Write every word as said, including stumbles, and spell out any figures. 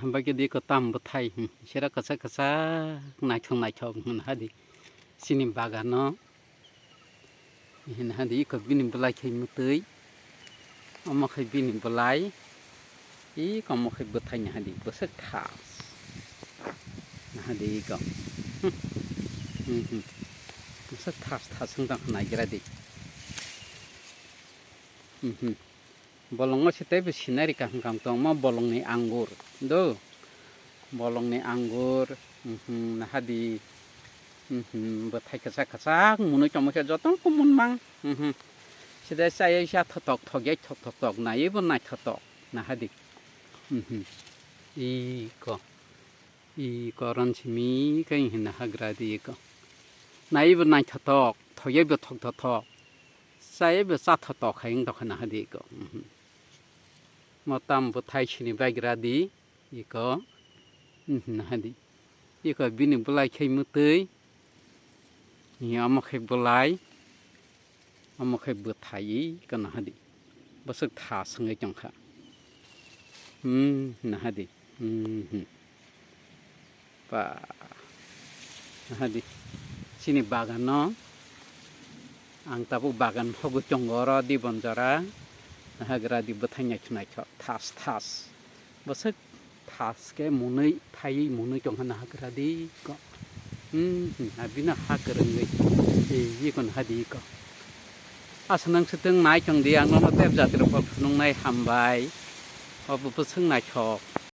Hambai khe di iko tam bwthai, hmm, sera kwchak kwchak naithok naithok hwn hadi. Chini bagano hwn hadi iko bini bwlai khai mwtwi. Omo khai bini bwlai. Iko omo khai bwthai nahadi bwswk thas. Nahadi iko. Hmm. Hmm, hmm. Bwswk thas thas wng tong kha naigra di. Hmm, hmm. Bolongo se teibo sinari kaham kaham tongmo bolongni angur do. Bolongni angur, mhm, nahadi, mhm, bwthai kwchak kwchak mwnwi tongmo khe joto kumun mang, mhm. Sida chayai sa thotok thok yai thok thok thok naiwi bo naithotok nahadi. Mhm. Iko, iko ron simi kai hinna hagra di iko. Naiwi bo naithotok, thok yai bo thok thok thok. Chayai bo cha thotok hai wng tong kha nahadi iko. Mhm. Mo tam bwthai sini baigra di, iko, mhm, nahadi. Iko bini bwlai khai mwtwi, ni omo khai bwlai, omo khai bwthai, iko nahadi. Bwswk thas wngwi tong kha. Hmm, nahadi. Hmm, hmm. Ba, nahadi, chini bagano ang tabuk bagan hogwi tongo oro dibon jora, nahagra di bwthai naithok naithok thas thas, bwswk thas khe mwnwi phaiwi mwnwi tongkha nahagra di ko, hmm, hmm, abino ha kwrwngwi, e, iko nahadi iko. Asa nang swtwng nai tong di, ang nono tep jati rok phunuknai hambai, obo bwswk naithok.